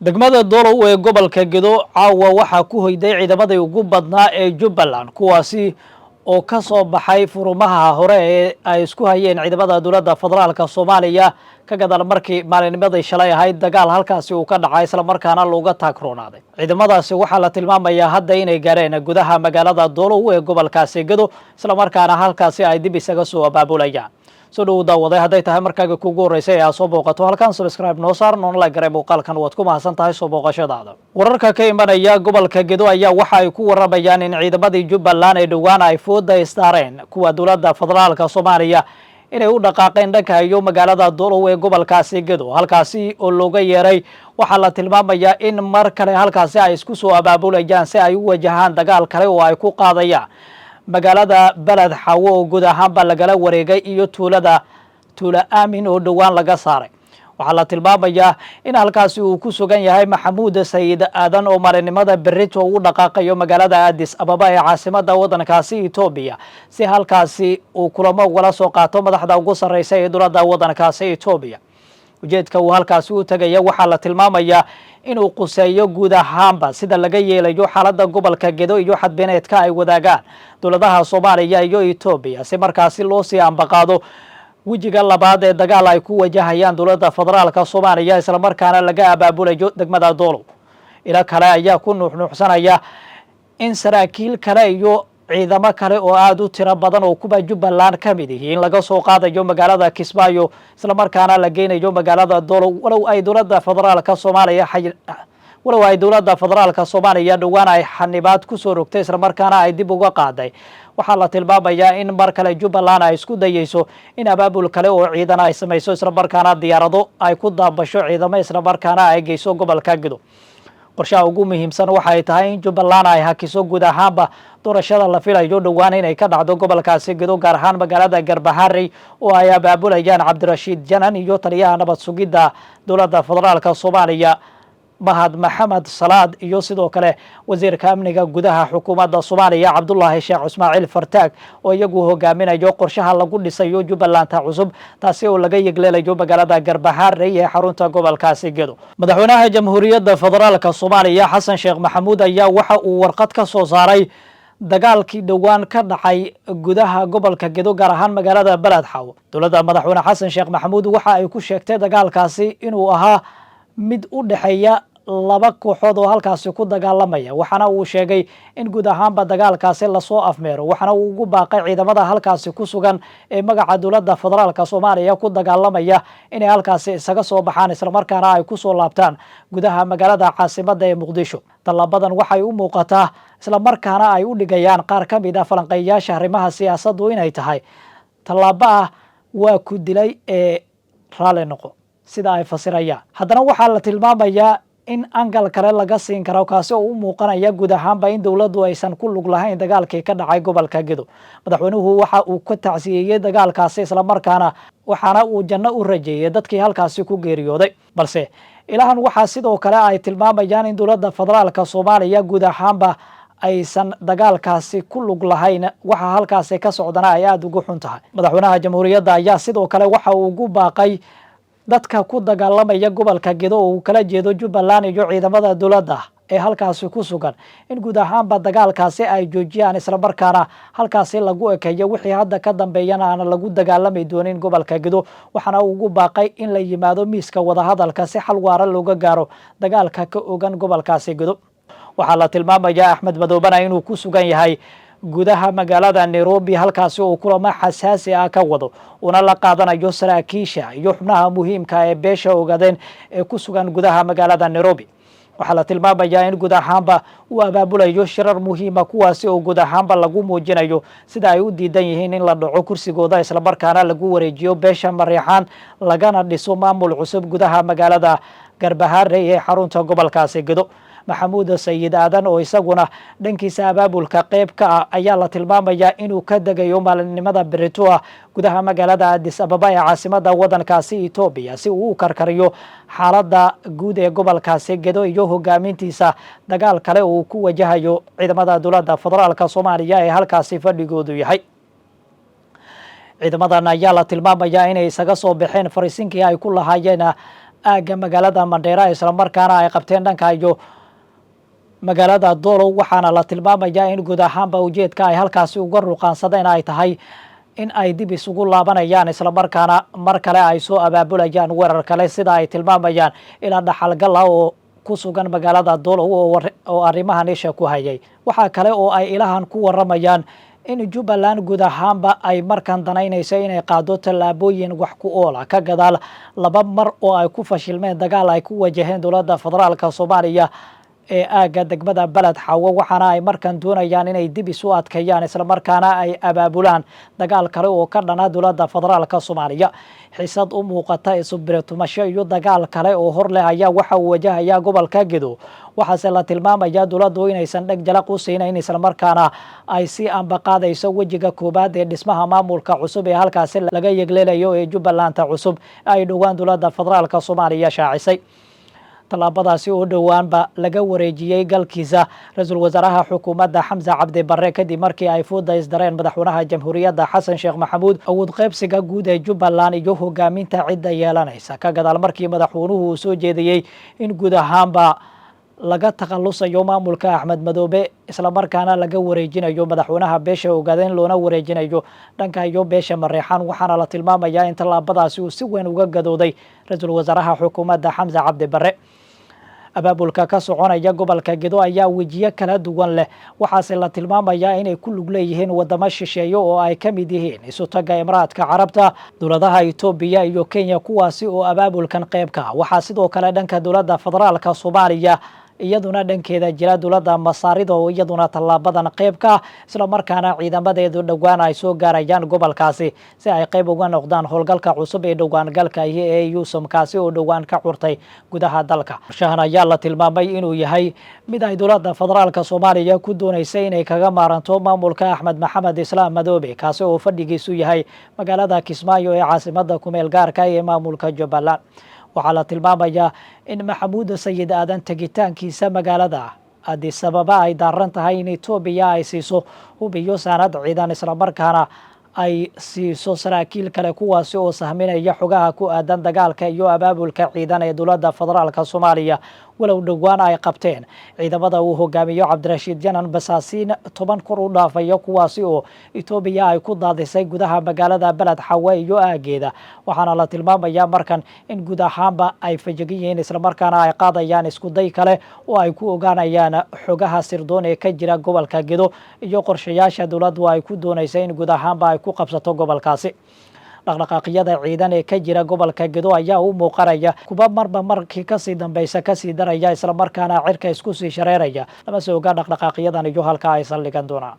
Degmada Doolow ee gobolka Gedo caawa waxaa ku hoyday ciidamadii ugu badnaa ee Jubbaland, kuwaasi oo ka soo baxay furumaha hore ee ay isku hayeen ciidamada dowladda federaalka Soomaaliya, ka gadaal markii maalinimadii shalay ahayd dagaal halkaasi uu ka dhacay, islamarkaana looga taagroonaaday. Ciidamadaasi waxaa la tilmaamayaa hadda inay gaareen gudaha magaalada Doolow ee gobolkaasi Gedo, islamarkaana halkaasi ay dib isaga soo abaabulayaan. Soo dhowow daawaday, hadday tahay markaaga kuugu horreysay ee aad soo booqato halkan, subscribe noo saar, noona like garay muuqaalkan. Waad ku mahadsan tahay soo booqashadaada. Wararka ka imanaya gobolka Gedo ayaa waxa ay ku waramayaan in ciidamadii Jubbaland ee dhowaan ay fooda isdaareen kuwa dowladda federaalka Soomaaliya inay u dhaqaaqeen dhanka iyo magaalada Doolow ee gobolkaasi Gedo, halkaasi oo looga yeeray. Waxaa la tilmaamayaa in mar kale halkaasi ay isku soo abaabulayaan si ay u wajahaan dagaal kale oo ay ku qaadayaan magaalada Beled Xawo oo guud ahaanba lagala wareegay iyo tuulada Tuula Aamin oo dhowaan laga saaray. Waxaa la tilmaamayaa in halkaasi uu ku sugan yahay Maxamuud Sayid Aadan oo maalinimada berito u dhaqaaqayo magaalada Addis Ababa ee caasimada waddankaasi Etoobiya, si halkaasi uu kulamo ugala soo qaato madaxda ugu sarreysa ee dowladda waddankaasi Etoobiya. Ujeedka uu halkaasi u tegaya waxaa la tilmaamayaa inuu quseeyo guud ahaanba sida laga yeelayo xaaladda gobolka Gedo iyo xadbeneedka ay wadaagaan dowladaha Soomaaliya iyo Etoobiya, si markaasi loo sii ambaqaado wejiga labaad ee dagaal ay ku wajahayaan dowladda federaalka Soomaaliya, islamarkaana laga abaabulayo degmada Doolow. Ilo kale ayaa ku nuuxnuuxsanaya in saraakiil kale iyo ciidamo kale oo aada u tiro badan oo kuwa Jubbaland ka mid ihi in laga soo qaadayo magaalada Kismaayo, islamarkaana la geynayo magaalada Doolow, walow ay dowladda federaalka Soomaaliya dhowaan ay xanibaad kusoo rogtay, islamarkaana ay dib uga qaaday. Waxaa la tilmaamayaa in mar kale Jubbaland ay isku dayeyso in abaabul kale oo ciidan ay samayso, islamarkaana diyaarado ay ku daabasho ciidamo, islamarkaana ay geyso gobolka Gedo. Qorshaha ugu muhiimsan waxay tahay in Jubbaland ay hakiso guud ahaanba doorashada la filayo dhowaan inay ka dhacdo gobolkaasi Gedo, gaar ahaan magaalada Garbaharey oo ay abaabulayaan Cabdirashiid Janan iyo taliyaha nabad sugidda dowladda federaalka Soomaaliya Mahad Maxamed Salaad, iyo sidoo kale wasiirka amniga gudaha xukuumadda Soomaaliya Cabdulaahi Sheekh Ismaaciil Fartaag, oo iyagu hogaaminayo qorshaha lagu dhisayo Jubbalanta cusub, taasi oo laga yegleelayo magaalada Garbaharey ee xarunta gobolkaasi Gedo. Madaxweynaha Jamhuuriyadda Federaalka Soomaaliya Xasan Sheekh Maxamuud ayaa waxa uu warqad ka soo saaray dagaalkii dhowaan ka dhacay gudaha gobolka Gedo, gaar ahaan magaalada Beled Xaawo. Dowladda madaxweyne Xasan Sheekh Maxamuud waxa ay ku sheegtay dagaalkaasi inuu ahaa mid u dhexeeya laba kooxood oo halkaasi ku dagaalamaya, waxaana uu sheegay in guud ahaanba dagaalkaasi lasoo afmeero. Waxaana uu ugu baaqay ciidamada halkaasi ku sugan ee magaca dowladda federaalka Soomaaliya ku dagaalamaya inay halkaasi isaga soo baxaan, islamarkaana ay kusoo laabtaan gudaha magaalada caasimadda ee Muqdisho. Tallaabadan waxay u muuqataa, islamarkaana ay u dhigayaan qaar ka mid ah falanqeeyayaasha arrimaha siyaasaddu, inay tahay tallaabo ah "waa ku dilay ee raalli noqo", sida ay fasirayaan. Haddana waxaa la tilmaamayaa in angle kale laga siin karo, kaasi oo u muuqanaya guud ahaanba in dowladdu aysan ku lug lahayn dagaalkii ka dhacay gobolka Gedo. Madaxweynuhu waxa uu ka tacsiyeeyey dagaalkaasi, islamarkaana waxaana uu janno u rajeeyey dadkii halkaasi ku geeriyooday. Balse ilahan waxaa sidoo kale ay tilmaamayaan in dowladda federaalka Soomaaliya guud ahaanba aysan dagaalkaasi ku lug lahayn, waxa halkaasi ka socdana ay aada ugu xun tahay. Madaxweynaha jamhuuriyadda ayaa sidoo kale waxa uu ugu baaqay dadka ku dagaalamaya gobolka Gedo, oo uu kala jeedo Jubbaland iyo ciidamada dowladda ee halkaasi ku sugan, in guud ahaanba dagaalkaasi ay joojiyaan, islamarkaana halkaasi lagu ekeeyo, wixii hadda ka dambeeyana aan lagu dagaalami doonin gobolka Gedo. Waxaana uu ugu baaqay in la yimaado miiska wadahadalka si xal waara looga gaaro dagaalka ka ogan gobolkaasi Gedo. Waxaa la tilmaamayaa Axmed Madoobana inuu ku sugan yahay gudaha magaalada Nairobi, halkaasi uu kulamo xasaasi ah ka wado, una la qaadanayo saraakiisha iyo xubnaha muhiimka ee beesha Ogaadeen ee ku sugan gudaha magaalada Nairobi. Waxaa la tilmaamayaa in guud ahaanba uu abaabulayo shirar muhiima, kuwaasi oo guud ahaanba lagu muujinayo sida ay u diidan yihiin in la dhaco kursigooda, islamarkaana lagu wareejiyo beesha Mareexaan, lagana dhiso maamul cusub gudaha magaalada Garbaharey ee xarunta gobolkaasi Gedo. Maxamuud Sayid Aadan, oo isaguna dhankiisa abaabulka qeyb ka ah, ayaa la tilmaamayaa inuu ka degayo maalinimada berito ah gudaha magaalada Addis Ababa ee caasimada waddankaasi Etoobiya, si uu u karkariyo xaaladda guud ee gobolkaasi Gedo iyo hogaamintiisa dagaal kale oo uu ku wajahayo ciidamada dowladda federaalka Soomaaliya ee halkaasi fadhigoodu yahay. Ciidamadan ayaa la tilmaamayaa inay isaga soo baxeen fariisinkii ay ku lahaayeen aagga magaalada Mandheera, islamarkaana ay qabteen dhanka iyo magaalada Doolow. Waxaana la tilmaamayaa in guud ahaanba ujeedka ay halkaasi uga ruqaansadeen ay tahay in ay dib isugu laabanayaan, islamarkaana mar kale ay soo abaabulayaan weerar kale, sida ay tilmaamayaan ilaa dhaxalgal ah oo ku sugan magaalada Doolow oo arrimahan isha ku hayay. Waxaa kale oo ay ilahan ku waramayaan in Jubbaland guud ahaanba ay markan danaynayso inay qaado tallaabooyin wax ku oola, ka gadaal laba mar oo ay ku fashilmeen dagaal ay ku wajaheen dowladda federaalka Soomaaliya ee aagga degmada Beled Xaawo. Waxaana ay markan doonayaan inay dib isu adkeeyaan, islamarkaana ay abaabulaan dagaal kale oo ka dhana dowladda federaalka Soomaaliya. Xisad u muuqata isubiretumasho iyo dagaal kale oo hor leh ayaa waxa uu wajahayaa gobolka Gedo. Waxaase la tilmaamayaa dowladdu inaysan dheg jalaq u siinayn, islamarkaana ay si ambaqaadayso wejiga koowaad ee dhismaha maamulka cusub ee halkaasi laga yegleelayo ee Jubbalanta cusub ay dhowaan dowladda federaalka Soomaaliya shaacisay. Tallaabadaasi oo dhowaanba laga wareejiyey galkiisa ra-iisul wasaaraha xukuumadda Xamse Cabdi Barre, kadib markii ay fooda isdareen madaxweynaha jamhuuriyadda Xasan Sheekh Maxamuud awood qaybsiga guud ee Jubbaland iyo hogaaminta cidda yeelanaysa, ka gadaal markii madaxweynuhu uu soo jeediyey in guud ahaanba laga takhalusayo maamulka Axmed Madoobe, islamarkaana laga wareejinayo madaxweynaha beesha Ogaadeen, loona wareejinayo dhanka iyo beesha Mareexaan. Waxaana la tilmaamayaa in tallaabadaasi uu si weyn uga gadooday ra-iisul wasaaraha xukuumadda Xamse Cabdi Barre. Abaabulka ka soconaya gobolka Gedo ayaa wejiyo kala duwan leh. Waxaase la tilmaamayaa inay ku lug leeyihiin wadamo shisheeye oo ay ka mid yihiin Isutaga Imaraadka Carabta, dowladaha Etoobiya iyo Kenya, kuwaasi oo abaabulkan qayb ka ah. Waxaa sidoo kale dhanka dowladda federaalka Soomaaliya iyaduna dhankeeda jira dowladda Masaarida oo iyaduna tallaabadan qayb ka ah, islamarkaana ciidamadeedu dhowaan ay soo gaarayaan gobolkaasi si ay qayb uga noqdaan howlgalka cusub ee dhowaan galka iyo ee EUSOM, kaasi oo dhowaan ka curtay gudaha dalka. Qorshahan ayaa la tilmaamay inuu yahay mid ay dowladda federaalka Soomaaliya ku doonaysa inay kaga maaranto maamulka Axmed Maxamed Islaam Madoobe, kaasi oo fadhigiisu yahay magaalada Kismaayo ee caasimada kumeel gaarka ee maamulka Jubbaland. Waxaa la tilmaamayaa in Maxamuud Sayid Aadan tegitaankiisa magaalada Addis Ababa ay daaran tahay in Etoobiya ay siiso hub iyo saanad ciidan, islamarkaana ay siiso saraakiil kale, kuwaasi oo sahminaya xogaha ku aadan dagaalka iyo abaabulka ciidan ee dowladda federaalka Soomaaliya. Walow dhowaan ay qabteen ciidamada uu hogaamiyo Cabdirashiid Janan basaasiin 10 kor u dhaafaya, kuwaasi oo Etoobiya ay ku daadisay gudaha magaalada Beled Xawe iyo aageeda, waxaana la tilmaamayaa markan in guud ahaanba ay fajagan yihiin, islamarkaana ay qaadayaan iskuday kale oo ay ku ogaanayaan xogaha sirdoon ee ka jira gobolka Gedo iyo qorshayaasha dowladdu ay ku doonaysa in guud ahaanba ay ku qabsato gobolkaasi. Dhaqdhaqaaqyada ciidan ee ka jira gobolka Gedo ayaa u muuqanaya kuba marba markii kasii dambaysa kasii daraya, islamarkaana cirka isku sii shareeraya. Lama soo ogaa dhaqdhaqaaqyadan iyo halka ay saldhigan doonaan.